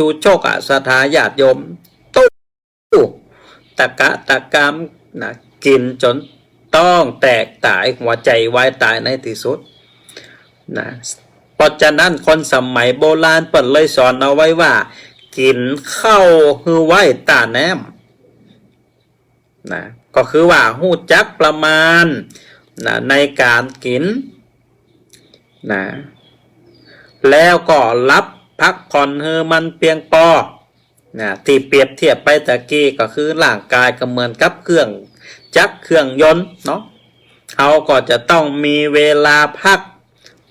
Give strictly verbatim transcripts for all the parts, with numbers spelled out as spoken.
ชูชกอะ ศรัทธาญาติโยม ตู้ตะกะตะกามนะ กิ๋นจ๋นต๊องแตกต๋าย หัวใจ๋วายต๋ายในตี้สุดนะ เพราะฉะนั้นคนสมัยโบราณเปิ้นเลยสอนเอาไว้ว่า กิ๋นข้าวหื้อไว้ต้าแหนม นะ ก็คือว่าฮู้จักประมาณนะ ในก๋านกิ๋นนะ แล้วก็หลับพักผ่อนหื้อมันเปียงปอนะ ตี้เปรียบเทียบไปตะกี้ก็คือร่างก๋ายก็เหมือนกับเครื่องจักรเครื่องยนต์เนาะ เฮาก็จะต้องมีเวลาพัก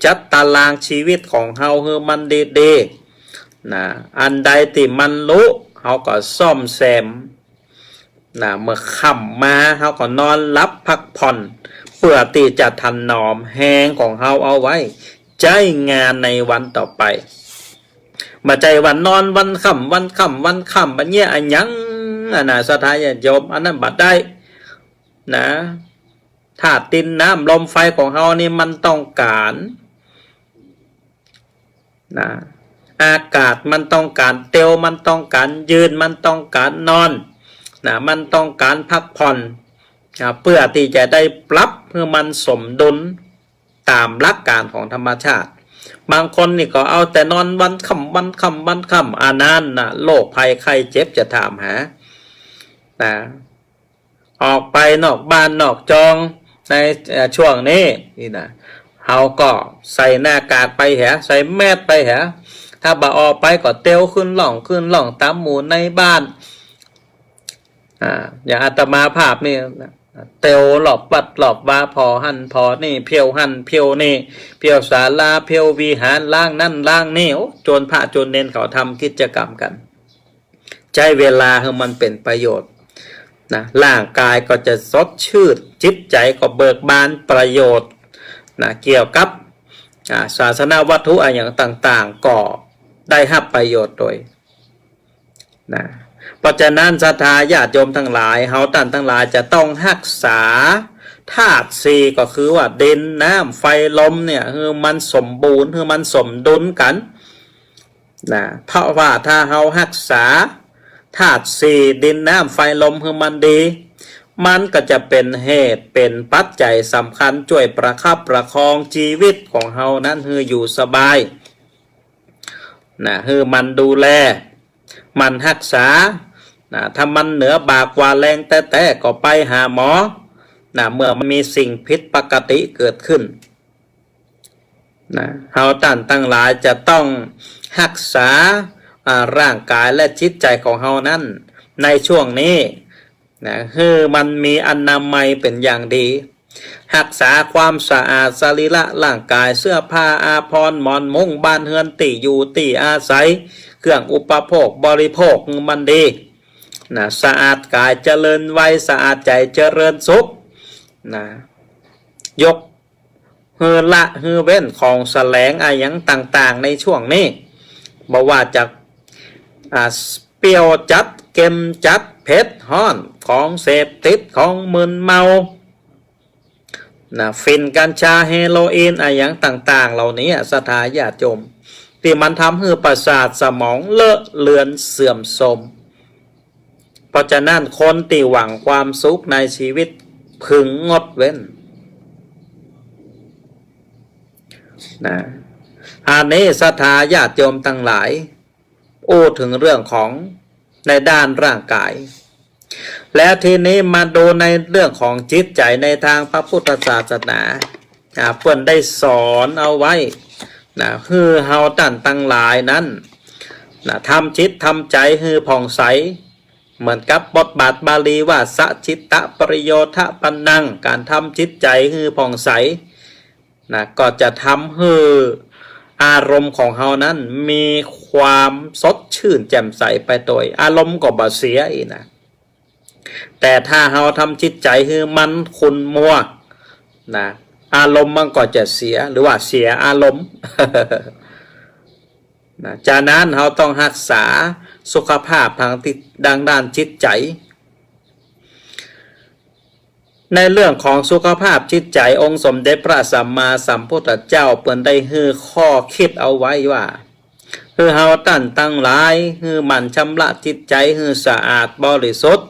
จัดตารางชีวิตของเฮาหื้อมันดีๆนะ อันใดตี้มันรุ เฮาก็ซ่อมแซม นะ เมื่อค่ำมาเฮาก็นอนหลับพักผ่อน เปื้อตี้จะถนอมแฮงของเฮาเอาไว้ ใจ๊งานในวันต่อไป บ่ใจ้ว่านอนวันค่ำ วันค่ำ วันค่ำ บ่าเยียะอะหยังอะนะ ศรัทธาญาติโยม อันนั้นบ่ได้นะ ธาตุดินน้ำลมไฟของเฮานี่มันต้องก๋าน นะ อากาศมันต้องก๋านเตียว มันต้องก๋านยืน มันต้องก๋านนอนนะ มันต้องก๋านพักผ่อนนะ เปื้อตี้จะได้ปรับหื้อมันสมดุลต๋ามหลักก๋านของธรรมชาติ บางคนนี่ก็เอาแต่นอนวันค่ำ วันค่ำ วันค่ำ อันนั้นนะ โรคภัยไข้เจ็บจะถามหานะ ออกไปนอกบ้านนอกจองใน เอ่อ ช่วงนี้นี่นะ เฮาก็ใส่หน้ากากไปแหะ ใส่แมสไปแหะ ถ้าบ่ออกไปก็เตียวขึ้นล่องขึ้นล่องต๋ามหมู่ในบ้าน อ่า อย่างอาตมาภาพนี่นะ เตียวรอบวัดรอบวา ผ่อหั้นผ่อนี่ เผี้ยวหั้นเผี้ยวนี่ เผี้ยวศาลา เผี้ยววิหาร ล้างนั้นล้างนี่ โอ้ จวนพระจวนเณรเขาทำกิจกรรมกั๋น ใจ๊เวลาหื้อมันเป๋นประโยชน์นะ ร่างก๋ายก็จะสดชื่น จิตใจ๋ก็เบิกบาน ประโยชน์นะ เกี่ยวกับ อ่า ศาสนวัตถุอะหยังต่างๆ ก็ได้ฮับประโยชน์โดยนะ เพราะฉะนั้นศรัทธาญาติโยมตังหลาย เฮาต้านตังหลายจะต้องฮักษาธาตุสี่ ก็คือว่าดินน้ำไฟลมเนี่ย หื้อมันสมบูรณ์ หื้อมันสมดุลกั๋น นะ เพราะว่าถ้าเฮาฮักษาธาตุสี่ ดินน้ำไฟลมหื้อมันดี มันก็จะเป๋นเหตุเป๋นปัจจัยสำคัญจ้วยประคับประคองจีวิตของเฮานั้นหื้ออยู่สบายนะ หื้อมันดูแล มันฮักษานะ ถ้ามันเหนือบากกว่าแฮงแต๊ๆ ก็ไปหาหมอนะ เมื่อมันมีสิ่งผิดปกติเกิดขึ้น นะ เฮาต้านตังหลายจะต้องฮักษา อ่า ร่างก๋ายและจิตใจ๋ของเฮานั้น ในช่วงนี้นะ หื้อมันมีอนามัยเป๋นอย่างดี ฮักษาความสะอาดสรีระร่างก๋าย เสื้อผ้าอาภรณ์ หมอนมุ้ง บ้านเฮือน ตี้อยู่ตี้อาศัย เครื่องอุปโภคบริโภคหื้อมันดีนะ สะอาดก๋ายเจริญวัย สะอาดใจ๋เจริญสุขนะ ยก หื้อละหื้อเว้นของแสลงอะหยังต่างๆ ในช่วงนี้ บ่ว่าจะ อ่า เปรี้ยวจัด เค็มจัด เผ็ด ฮ้อน ของเสพติด ของมึนเมานะ ฝิ่น กัญชา เฮโรอีน อะหยังต่างๆ เหล่านี้ ศรัทธาญาติโยม ตี้มันทำหื้อประสาทสมองเลอะเลือนเสื่อมโทรม เพราะฉะนั้นคนตี้หวังความสุขในชีวิตพึงงดเว้นนะ อันนี้ศรัทธาญาติโยมตังหลาย อู้เถิงเรื่องของในด้านร่างก๋าย แล้วทีนี้มาดูในเรื่องของจิตใจ๋ในตางพระพุทธศาสนา อ่า เปิ้นได้สอนเอาไว้นะ หื้อเฮาต้านตังหลายนั้นนะ ทำจิตทำใจ๋หื้อผ่องใส เหมือนกับบทบาทบาลีว่า สะจิตตะปริโยทะปันนัง ก๋านทำจิตใจ๋หื้อผ่องใสนะ ก็จะทำหื้ออารมณ์ของเฮานั้นมีความสดชื่นแจ่มใสไปโดย อารมณ์ก็บ่เสียอี้นะ แต่ถ้าเฮาทำจิตใจ๋หื้อมันขุ่นมัวนะ อารมณ์มันก็จะเสีย หรือว่าเสียอารมณ์ นะ จากนั้นเฮาต้องฮักษาสุขภาพตางตี้ ตางด้านจิตใจ๋ ในเรื่องของสุขภาพจิตใจ๋ องค์สมเด็จพระสัมมาสัมพุทธเจ้าเปิ้นได้หื้อข้อคิดเอาไว้ว่า หื้อเฮาต้านตังหลาย หื้อหมั่นชำระจิตใจ๋หื้อสะอาดบริสุทธิ์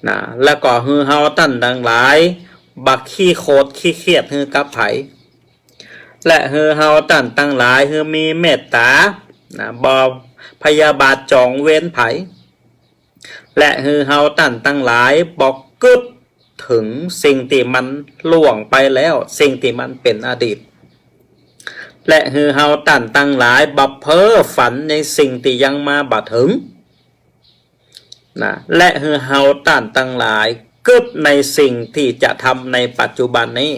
นะ แล้วก็หื้อเฮาต้านตังหลาย บ่ขี้โขดขี้เคียดหื้อกับใผ และหื้อเฮาต้านตังหลาย หื้อมีเมตต๋า นะ บ่พยาบาทจองเวรใผ และหื้อเฮาต้านตังหลาย บ่กึ๊ดเถิงสิ่งตี้มันล่วงไปแล้ว สิ่งตี้มันเป๋นอดีต และหื้อเฮาต้านตังหลาย บ่เพ้อฝันในสิ่งตี้ยังมาบ่เถิง นะ และหื้อเฮาต้านตังหลาย กึ๊ดในสิ่งตี้จะทำในปัจจุบันนี้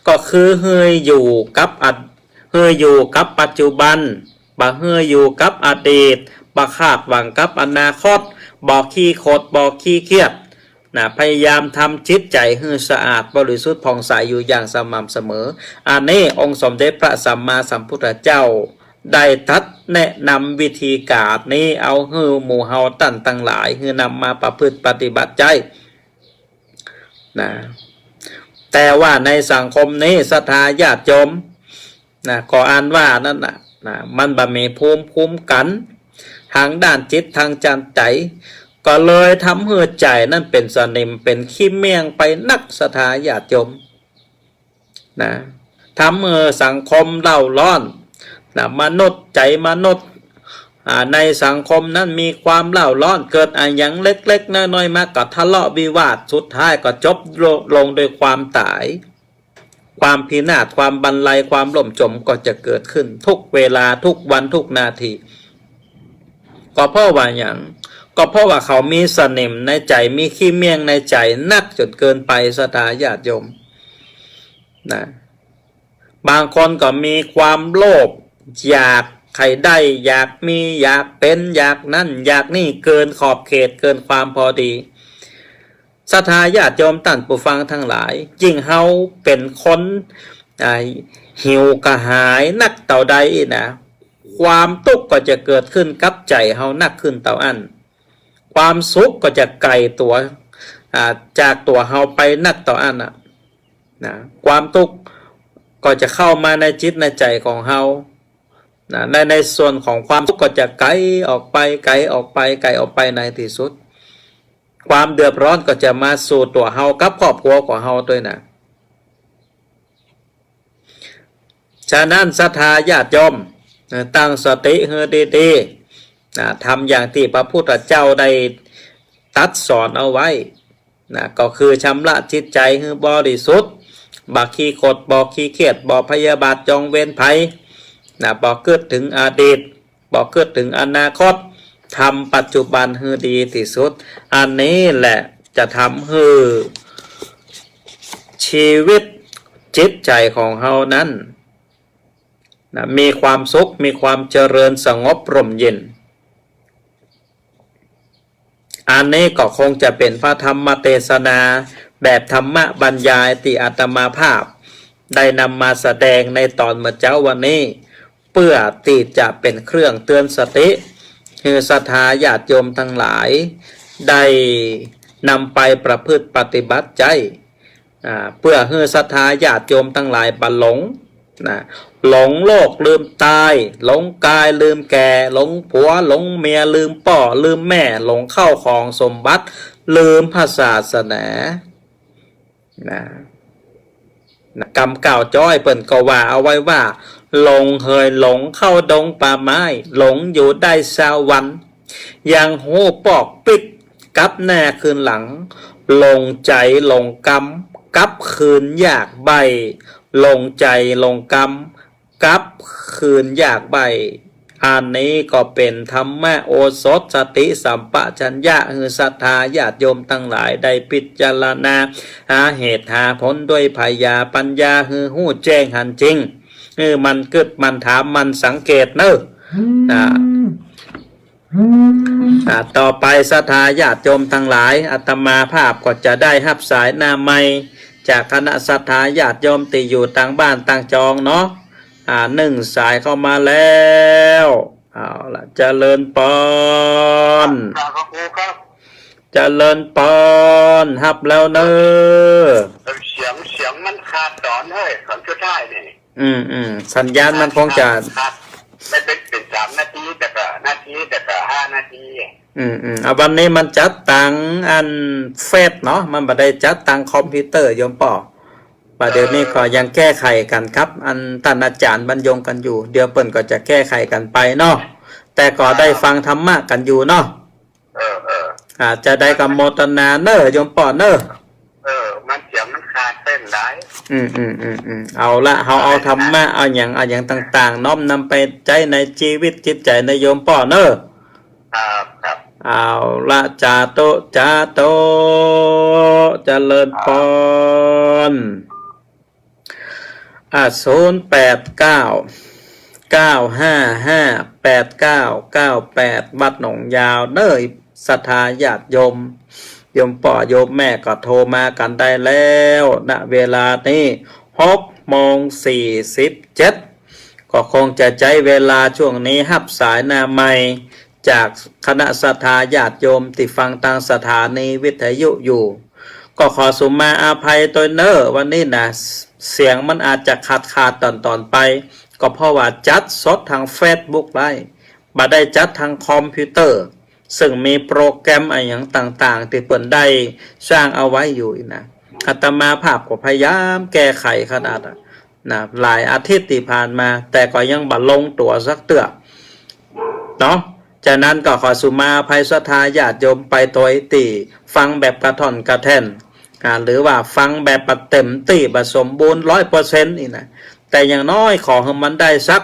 ก็คือหื้ออยู่กับอด- หื้ออยู่กับปัจจุบัน บ่หื้ออยู่กับอดีต บ่คาดหวังกับอนาคต บ่ขี้โขด บ่ขี้เคียด นะ พยายามทำจิตใจ๋หื้อสะอาดบริสุทธิ์ผ่องใสอยู่อย่างสม่ำเสมอ อันนี้องค์สมเด็จพระสัมมาสัมพุทธเจ้า ได้ตรัสแนะนำวิธีก๋านนี้ เอาหื้อหมู่เฮาต้านตังหลาย หื้อนำมาประพฤติปฏิบัติใจ๊ นะ แต่ว่าในสังคมนี้ศรัทธาญาติโยม นะ ก็อันว่านั้นน่ะ นะ มันบ่มีภูมิคุ้มกั๋น ตางด้านจิตตางจานใจ๋ ก็เลยทำหื้อใจ๋นั้นเป๋นสนิม เป๋นขี้เมี่ยงไปนัก ศรัทธาญาติโยม นะ ทำหื้อสังคมเร่าร้อน นะ มนุษย์ ใจ๋มนุษย์ อ่า ในสังคมนั้นมีความเร่าร้อน เกิดอะหยังเล็กๆ น้อยๆ มาก็ทะเลาะวิวาท สุดท้ายก็จบลง ลงด้วยความต๋าย ความพินาศ ความบันไล ความล่มจมก็จะเกิดขึ้นทุกเวลา ทุกวัน ทุกนาที ก็เพราะว่าหยัง ก็เพราะว่าเขามีสนิมในใจ๋ มีขี้เมี่ยงในใจ๋นักจ๋นเกินไป ศรัทธาญาติโยม นะ บางคนก็มีความโลภ อยากใค่ได้ อยากมี อยากเป๋น อยากนั้น อยากนี่ เกินขอบเขต เกินความพอดี ศรัทธาญาติโยมต้านผู้ฟังตังหลาย ยิ่งเฮาเป๋นคน อ่า หิวกระหายนักเต้าใดนะ ความตุ๊กข์ก็จะเกิดขึ้นกับใจ๋เฮานักขึ้นเต้าอั้น ความสุขก็จะไก๋ตั๋ว อ่า จากตั๋วเฮาไปนักเต้าอั้นน่ะ นะ ความตุ๊กข์ก็จะเข้ามาในจิตในใจ๋ของเฮา นะ ใน ในส่วนของความสุขก็จะไก๋ออกไป ไก๋ออกไป ไก๋ออกไป ในตี้สุด ความเดือดร้อนก็จะมาสู่ตั๋วเฮากับครอบครัวของเฮาตวยนะ ฉะนั้นศรัทธาญาติโยม นะ ตั้งสติหื้อดีๆ นะ ทำอย่างตี้พระพุทธเจ้าได้ตรัสสอนเอาไว้ นะ ก็คือชำระจิตใจ๋หื้อบริสุทธิ์ บ่ขี้โขด บ่ขี้เคียด บ่พยาบาทจองเวรใผ นะ บ่กึ๊ดเถิงอดีต บ่กึ๊ดเถิงอนาคต ทำปัจจุบันหื้อดีตี้สุด อันนี้แหละจะทำหื้อชีวิตจิตใจ๋ของเฮานั้น นะ มีความสุข มีความเจริญสงบร่มเย็น อันนี้ก็คงจะเป๋นพระธรรมเตสนาแบบธรรมบรรยายตี้อาตมาภาพได้นำมาแสดงในต๋อนเมื่อเจ๊าวันนี้ เปื้อตี้จะเป๋นเครื่องเตือนสติ หื้อศรัทธาญาติโยมตังหลายได้นำไปประพฤติปฏิบัติใจ๊ อ่า เปื้อหื้อศรัทธาญาติโยมตังหลายบ่หลง นะ หลงโลกลืมต๋าย หลงกายลืมแก่ หลงผัวหลงเมีย ลืมป้อลืมแม่ หลงข้าวของสมบัติ ลืมพระศาสนา นะ นะ กำกล่าวจ้อยเปิ้นก็ว่าเอาไว้ว่า หลงเหยหลงเข้าดงป่าไม้ หลงอยู่ได้ซาววัน ยังฮู้ปอกปิ๊กกลับหน้าคืนหลัง หลงใจ๋หลงกำ กลับคืนยากใบ้ หลงใจ๋หลงกำ กลับคืนยากใบ้ อันนี้ก็เป๋นธรรมโอสถสติสัมปชัญญะ หื้อศรัทธาญาติโยมตังหลายได้พิจารณา หาเหตุหาผลด้วยไผยาปัญญา หื้อฮู้แจ้งหันจริง หื้อหมั่นกึ๊ดหมั่นถามหมั่นสังเกตเน่อ อ่า อ่า ต่อไปศรัทธาญาติโยมตังหลาย อาตมาภาพก็จะได้ฮับสายหน้าไมค์จากคณะศรัทธาญาติโยมตี้อยู่ตางบ้านตางจองเนาะ อ่า นึ่งสายเข้ามาแล้ว เอาละ เจริญปอน ครับ ขอบคุณครับ เจริญปอน ฮับแล้วเน่อ เสียง เสียงมันขาดต๋อนเฮ้ย ต๋อนสุดท้ายนี่ อืม อืม สัญญาณมันคงจะ ขาด ขาด มันเป๋น เป๋นสามนาที แต่ก็นาที แต่ก็ห้านาที อืม อืม อ่ะ วันนี้มันจัดตางอันเฟซเนาะ มันบ่ได้จัดตางคอมพิวเตอร์โยมป้อ บ่าเดี๋ยวนี้ก็ยังแก้ไขกั๋นครับ อันต้านอาจ๋ารย์บรรยงกั๋นอยู่ เดี๋ยวเปิ้นก็จะแก้ไขกั๋นไปเนาะ แต่ก็ได้ฟังธรรมะกั๋นอยู่เนาะ เออ เออ อ่า จะได้ก็โมทนาเน่อโยมป้อเน่อ เออ มันเสียงมันขาดไปหลาย อืม อืม อืม อืม เอาละ เฮาเอาธรรมะ เอาหยัง เอาหยังต่างๆ น้อมนำไปใจ๊ในจีวิตจิตใจ๋เน่อโยมป้อเน่อ ครับ ครับ เอาละ สาธุ สาธุ เจริญปอน อ่า ศูนย์แปดเก้า เก้าห้าห้า แปดเก้าเก้าแปด วัดหนองยาวเน่อ ศรัทธาญาติโยม โยมป้อโยมแม่ก็โทรมากั๋นได้แล้ว ณ เวลานี้ หกโมงสี่สิบเจ็ด ก็คงจะใจ๊เวลาช่วงนี้ฮับสายหน้าใหม่ จากคณะศรัทธาญาติโยมตี้ฟังตางสถานีวิทยุอยู่ ก็ขอสุมาอาภัยตวยเน่อ วันนี้นะ เสียงมันอาจจะขาดๆ ต่อนๆ ไป ก็เพราะว่าจัดสดตางเฟซบุ๊กไลฟ์ บ่ได้จัดตางคอมพิวเตอร์ ซึ่งมีโปรแกรมอะหยังต่างๆ ตี้เปิ้นได้สร้างเอาไว้อยู่นะ อาตมาภาพก็พยายามแก้ไขขนาดอะ นะ หลายอาทิตย์ตี้ผ่านมา แต่ก็ยังบ่ลงตั๋วสักเตื้อ เนาะ ฉะนั้นก็ขอสุมาอภัยศรัทธาญาติโยมไปตวยตี้ฟังแบบกระท่อนกระแท่น อ่า หรือว่าฟังแบบบ่เต็มตี้ บ่สมบูรณ์ร้อยเปอร์เซ็นต์ นี่นะ แต่อย่างน้อยขอหื้อมันได้สัก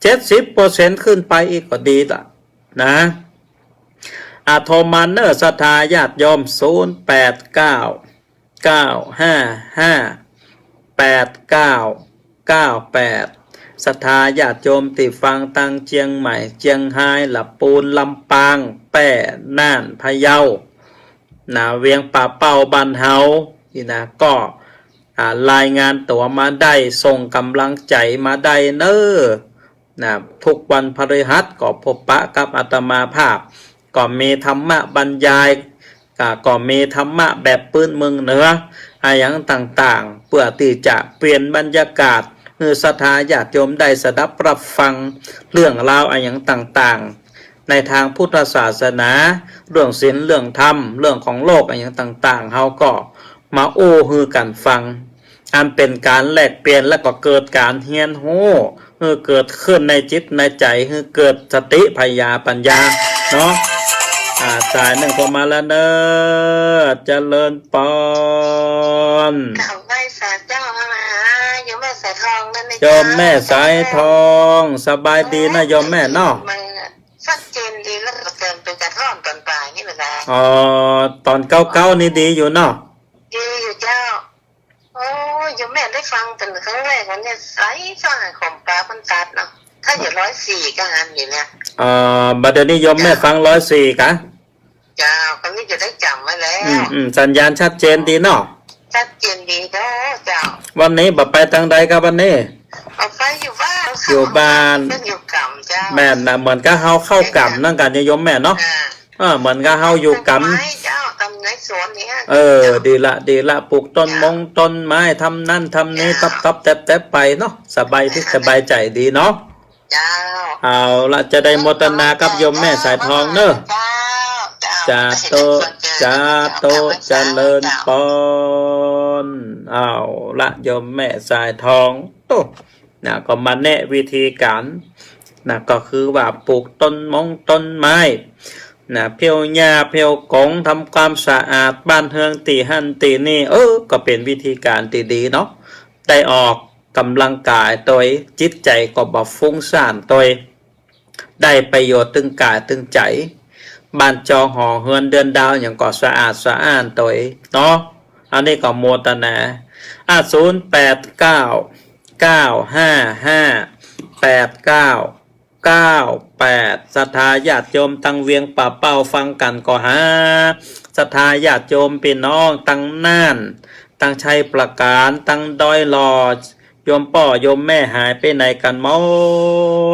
เจ็ดสิบเปอร์เซ็นต์ ขึ้นไปอีกก็ดีละนะ อ่า โทรมาเน่อศรัทธาญาติโยม ศูนย์แปดเก้า เก้าห้าห้า แปดเก้าเก้าแปด ศรัทธาญาติโยมตี้ฟังตางเจียงใหม่ เจียงฮาย ละปูน ลำปาง แป้ น่าน พะเยา นะ เวียงป่าเป้าบ้านเฮา นี่นะ ก็ อ่า รายงานตั๋วมาได้ ส่งก๋ำลังใจ๋มาได้เน่อ นะ ทุกวันพฤหัสก็พบปะกับอาตมาภาพ ก็มีธรรมะบรรยาย อ่า ก็มีธรรมะแบบปื๊นเมืองเหนือ อะหยังต่างๆ เปื้อตี้จะเปลี่ยนบรรยากาศ หื้อศรัทธาญาติโยมได้สดับรับฟังเรื่องราวอะหยังต่างๆ ในตางพุทธศาสนา เรื่องศีล เรื่องธรรม เรื่องของโลกอะหยังต่างๆ เฮาก็มาอู้หื้อกั๋นฟัง อันเป๋นก๋านแลกเปลี่ยน แล้วก็เกิดก๋านเฮียนฮู้ หื้อเกิดขึ้นในจิตในใจ๋ หื้อเกิดสติปัญญา ปัญญาเนาะ อ่า สายหนึ่งโทรมาแล้วเน่อ เจริญปอน กราบไหว้สาเจ้า มาหาโยมแม่สายทองนั่นเอง โยมแม่สายทอง สบายดีนะโยมแม่เนาะ มันชัดเจนดี แล้วก็เกินไปกระท่อนตอนปลายนี่แหละนะ อ๋อ ตอนเก๊าๆ นี่ดีอยู่เนาะ ดีอยู่เจ้า โอ้ย โยมแม่ได้ฟังเป๋นครั้งแรกวันนี้ ใสสะอาด ของปลาพันตัดเนาะ ถ้าอยู่ร้อยสี่ก็หันอยู่เนี่ย อ่า บ่าเดี๋ยวนี้โยมแม่ฟังร้อยสี่กะ เจ้า ก็นี่จะได้จ๋ำไว้แล้ว อืม อืม สัญญาณชัดเจนดีเนาะ ชัดเจนดีเนาะเจ้า วันนี้บ่ไปตางใดกะวันนี้ เอาไปอยู่บ้าน อยู่บ้าน อยู่ก๋ำเจ้า แม่นนะ เหมือนกับเฮาเข้าก๋ำนั่นกั๋นโยมแม่เนาะ อ่า เออ เหมือนกับเฮาอยู่ก๋ำ ปลูกต้นไม้เจ้า ต๋ามในสวนเนี่ย เออ เจ้า ดีละ ดีละ ปลูกต้นมงต้นไม้ ทำนั่นทำนี่ เจ้า ต๊อบๆ แต๊บๆ ไปเนาะ สบายจิตสบายใจ๋ดีเนาะ เจ้า เอาละ จะได้โมทนากับโยมแม่สายทองเน่อ เจ้า เจ้า สาธุ สาธุ เจริญปอน เอาละ โยมแม่สายทอง โต้ นะ ก็มาแนะวิธีก๋าน นะ ก็คือว่าปลูกต้นมงต้นไม้ นะ เผี้ยวหญ้าเผี้ยวก๋ง ทำความสะอาดบ้านเฮือนตี้หั้นตี้นี่ เออ ก็เป๋นวิธีก๋านตี้ดีเนาะ ได้ออกก๋ำลังกายตวย จิตใจ๋ก็บ่ฟุ้งซ่านตวย ได้ประโยชน์ตึงก๋ายตึงใจ๋ บ้านจองหอเฮือนเดือนดาวหยังก็สะอาดสะอ้านตวยเนาะ อันนี้ก็โมทนา อ่ะ ศูนย์แปดเก้า เก้าห้าห้า แปดเก้าเก้าแปด ศรัทธาญาติโยมตางเวียงป่าเป้าฟังกั๋นก็หา ศรัทธาญาติโยมปี้น้องตางน่าน ตางชัยปราก๋าน ตางดอยหล่อ โยมป้อโยมแม่หายไปไหนกั๋นหม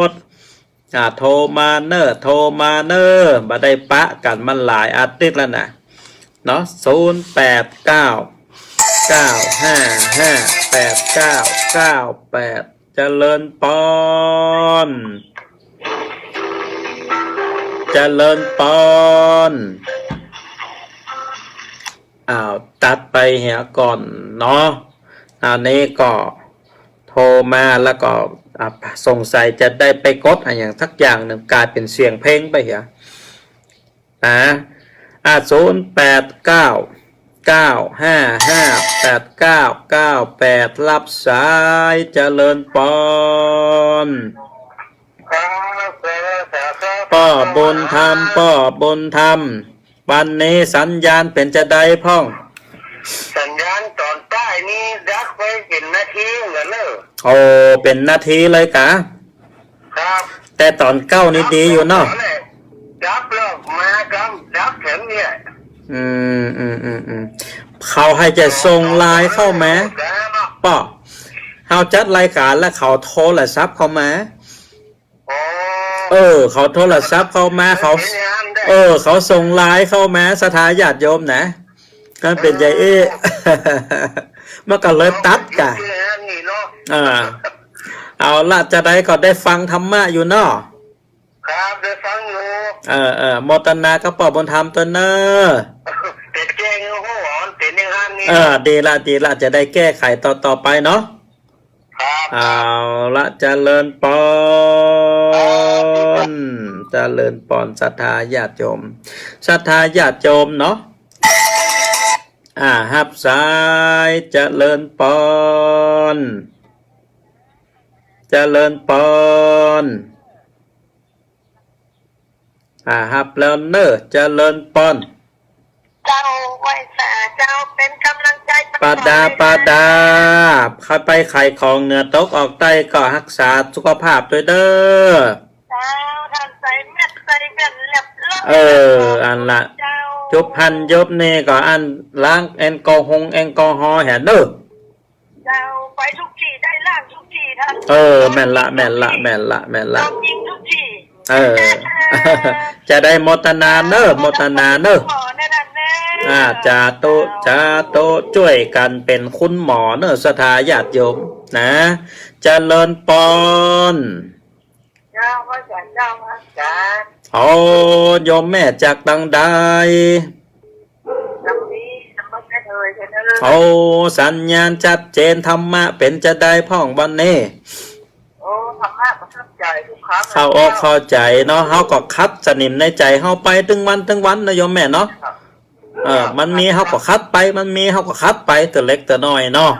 ด อ่า โทรมาเน่อ โทรมาเน่อ บ่ได้ปะกั๋นมาหลายอาทิตย์แล้วนะ เนาะ ศูนย์แปดเก้า เก้าห้าห้า แปดเก้าเก้าแปด เจริญปอน เจริญปอน อ้าว ตัดไปเหียก่อนเนาะ อันนี้ก็โทรมาแล้วก็ อ่ะ สงสัยจะได้ไปกดอะหยังสักอย่างนึ่ง กลายเป๋นเสียงเพลงไปเหีย นะ อ่ะ ศูนย์แปดเก้า เก้าห้าห้า แปดเก้าเก้าแปด รับสาย เจริญปอน ครับ ครับ ครับ ป้อบุญธรรม ป้อบุญธรรม วันนี้สัญญาณเป๋นจาใดพ่อง สัญญาณต๋อนใต้นี่ดับไปเป๋นนาทีเหมือนกั๋นเน่อ โอ้ เป๋นนาทีเลยกา ครับ แต่ต๋อนเก๊านี่ดีอยู่เนาะ ดับแล้วมาครับ ดับเถิงเนี่ย อืม อืม อืม อืม เขาหือจะส่งไลน์เข้ามา ครับ ป้อ เฮาจัดรายก๋านแล้วเขาโทรศัพท์เข้ามา อ๋อ เออ เขาโทรศัพท์เข้ามา เขา เออ เขาส่งไลน์เข้ามา ศรัทธาญาติโยมนะ มันเป๋นใหญ่เอ๊ะ มันก็เลยตัดกะ เออ อ่า เอาละ จาใดก็ได้ฟังธรรมะอยู่เนาะ ครับ ได้ฟังอยู่ เออ เออ โมทนากับป้อบุญธรรมตวยเน่อ เป๋นแจ้งอยู่ โห เป๋นอย่างนั้นนี่ เออ ดีละ ดีละ จะได้แก้ไขต่อ ต่อไปเนาะ ครับ เอาละ เจริญปอน เจริญปอน ศรัทธาญาติโยม ศรัทธาญาติโยมเนาะ อ่า ฮับสาย เจริญปอน เจริญปอน อ่า ฮับแล้วเน่อ เจริญปอน เจ้า ไหว้สาเจ้า เป๋นก๋ำลังใจ๋ ปาดา ปาดา ใผไปขายของเหนือตกออกใต้ก็ฮักษาสุขภาพตวยเน่อ เจ้า ท่านใส่แมส ใส่แว่นเรียบร้อย เออ อันละ เจ้า จุบหั้นจุบนี่ก็อันล้างแอลกอฮอล์ แอลกอฮอล์แหมเน่อ เจ้า ไปทุกตี้ได้ล้างทุกตี้ท่าน เออ แม่นละ แม่นละ แม่นละ แม่นละ ต้องยิงทุกตี้ เออ จะได้โมทนาเน่อ โมทนาเน่อ หมอในด้านเน่อ อ่า สาธุ สาธุ จ้วยกั๋นเป๋นคุณหมอเน่อ ศรัทธาญาติโยมนะ เจริญปอน เจ้า พระอาจ๋ารย์ เจ้า พระอาจ๋ารย์ โอ้ โยมแม่จากตังใด ตังนี้ ตังบ้านแม่เทย แค่นั้นเลย โอ้ สัญญาณชัดเจน ธรรมะเป๋นจาใดพ่องวันนี้ โอ้ ธรรมะประทับใจ๋ทุกครั้ง เข้าอกเข้าใจ๋เนาะ เฮาก็ขัดสนิมในใจ๋เฮาไปตึงวันตึงวันนะโยมแม่เนาะ ครับ เออ มันมีเฮาก็ขัดไป มันมีเฮาก็ขัดไป เตื้อเล็กเตื้อน้อยเนาะ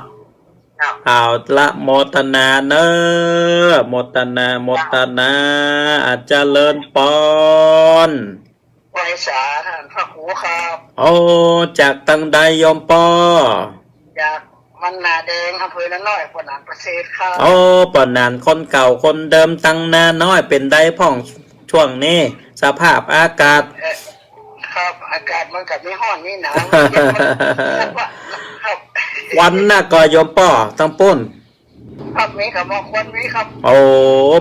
ครับ เอาละ โมทนาเน่อ โมทนา โมทนา อ่า เจริญปอน ไหว้สาท่านพระครูครับ โอ้ จากตังใดโยมป้อ จากบ้านนาแดง อำเภอนาน้อย ป้อหนานประเสริฐครับ โอ้ ป้อหนานคนเก่าคนเดิมตังนาน้อย เป๋นใดพ่องช่วงนี้ สภาพอากาศ เอ่อ ครับ อากาศมันก็มีฮ้อนมีหนาว ครับ ควันน่ะก่อโยมป้อ ตังปู๊น ครับ มีครับ หมอกควันมีครับ โอ้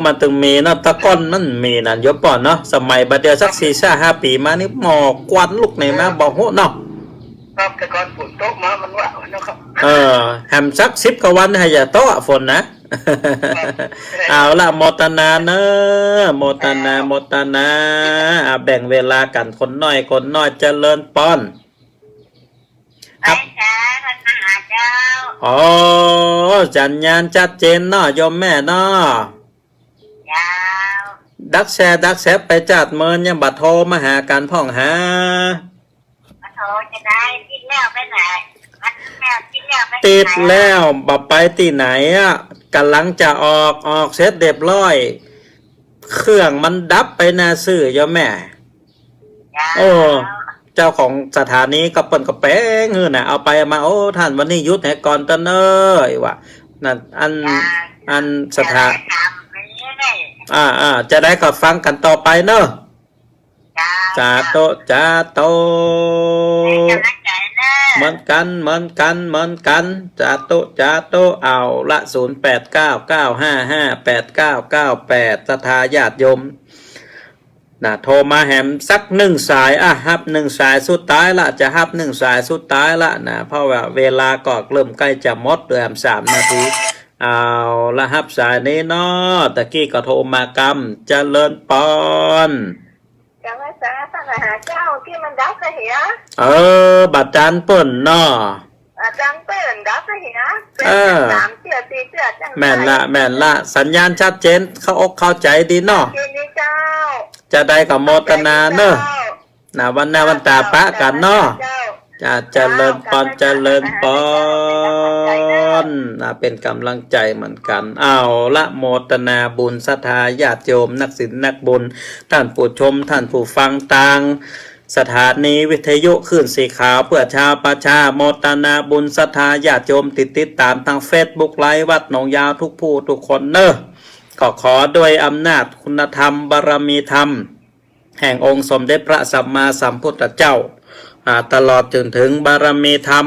มันตึงมีเนาะ ตะก่อนมันมีนั่นโยมป้อเนาะ สมัยบ่าเดี่ยวสักสี่ห้าปี๋มานี่ หมอกควันลุกไหนมา บ่ฮู้เนาะ ครับ แต่ก่อนฝนตกมามันว่าเนาะครับ เออ แหมสักสิบกว่าวันหาจะตกฝนนะ ครับ เอาละ โมทนาเน่อ โมทนา โมทนา อ่ะ แบ่งเวลากั๋นคนน้อย คนน้อย เจริญปอน ครับ ไหว้สาท่านมหาเจ้า อ๋อ สัญญาณชัดเจนเนาะ โยมแม่เนาะ เจ้า ดักแชร์ดักแชทไปจาดเมิน ยังบ่โทรมาหากั๋นพ่องหา บ่โทรจะได้ ติดแล้วไปไหน ติดแล้วไปไหน ติดแล้ว บ่ไปตี้ไหนอะ ก่ำลังจะออก ออกเสร็จเรียบร้อย เครื่องมันดับไปหน้าซื่อโยมแม่ เจ้า โอ้ เจ้าของสถานีก็เปิ้นก็แป๋งหื้อน่ะ เอาไปเอามา โอ้ ท่านวันนี้หยุดให้ก่อนเต๊อะเน่อ ว่า นั่น อัน เจ้า อันสถา เจ้า อ่า อ่า จะได้ก็ฟังกั๋นต่อไปเน่อ เจ้า สาธุ สาธุ เป็นกำลังใจเน่อ เหมือนกั๋น เหมือนกั๋น เหมือนกั๋น สาธุ สาธุ เอาละ ศูนย์แปดเก้า เก้าห้าห้า แปดเก้าเก้าแปด ศรัทธาญาติโยม นะ โทรมาแหมสักหนึ่งสาย อ่ะ ฮับหนึ่งสายสุดท้ายละ จะฮับหนึ่งสายสุดท้ายละนะ เพราะว่าเวลาก็เริ่มใก้จะหมด เหลือแหมสามนาที เอาละ ฮับสายนี้เนาะ ตะกี้ก็โทรมากำ เจริญปอน เจ้า หาเจ้า ตี้มันดับเสีย เออ บ่าจันเปิ้นเนาะ อ่า จันเปิ้นดับเสีย เออ สามเตื้อสี่เตื้อจัง แม่นละ แม่นละ สัญญาณชัดเจน เข้าอกเข้าใจ๋ดีเนาะ ชัดเจนดีเจ้า จาใดก็โมทนาเนาะ เจ้า นะ วันหน้าวันต๋าปะกั๋นเนาะ เจ้า จ้า เจริญปอน เจ้า เจริญปอน นะ เป๋นก๋ำลังใจ๋เหมือนกั๋น เอาละ โมทนาบุญศรัทธาญาติโยม นักศีลนักบุญ ต้านผู้ชม ต้านผู้ฟัง ตางสถานีวิทยุคลื่นสีขาวเพื่อชาวประชา โมทนาบุญศรัทธาญาติโยมตี้ติดต๋ามตางเฟซบุ๊กไลฟ์วัดหนองยาวทุกผู้ทุกคนเนาะ ก็ขอด้วยอำนาจคุณธรรมบารมีธรรม แห่งองค์สมเด็จพระสัมมาสัมพุทธเจ้า อ่า ตลอดจนเถิงบารมีธรรม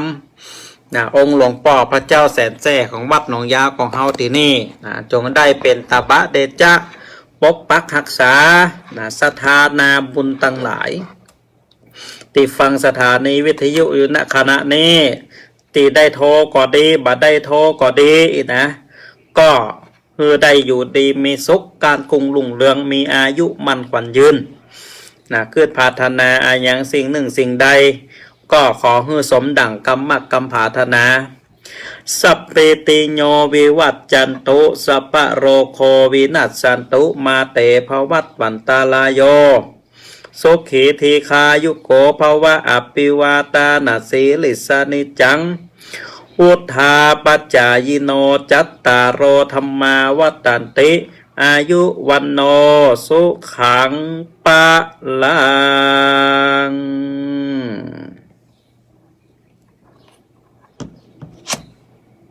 นะ องค์หลวงป้อพระเจ้าแสนแสบของวัดหนองยาวของเฮาตี้นี่ นะ จงได้เป๋นตบะเดชะ ปกปักฮักษา นะ ศรัทธานาบุญตังหลาย ตี้ฟังสถานีวิทยุอยู่ ณ ขณะนี้ ตี้ได้โทรก็ดี บ่ได้โทรก็ดีนะ ก็ หื้อได้อยู่ดีมีสุข ก้านกุ้งรุ่งเรือง มีอายุมั่นขวัญยืน นะ กึ๊ดปรารถนาอะหยังสิ่งนึ่งสิ่งใด ก็ขอหื้อสมดั่งกำมักกำปรารถนา สัพพีติโยวิวัจจันตุ สัพพะโรโควินัสสันตุ มาเตภวัตวันตรายโย สุขีทีฆายุโกภวะ อภิวาทานะสีลิสสะนิจจัง วุฑฒาปจายิโน จัตตาโรธัมมาวัฑฒันติ อายุวัณโณ สุขัง พะลัง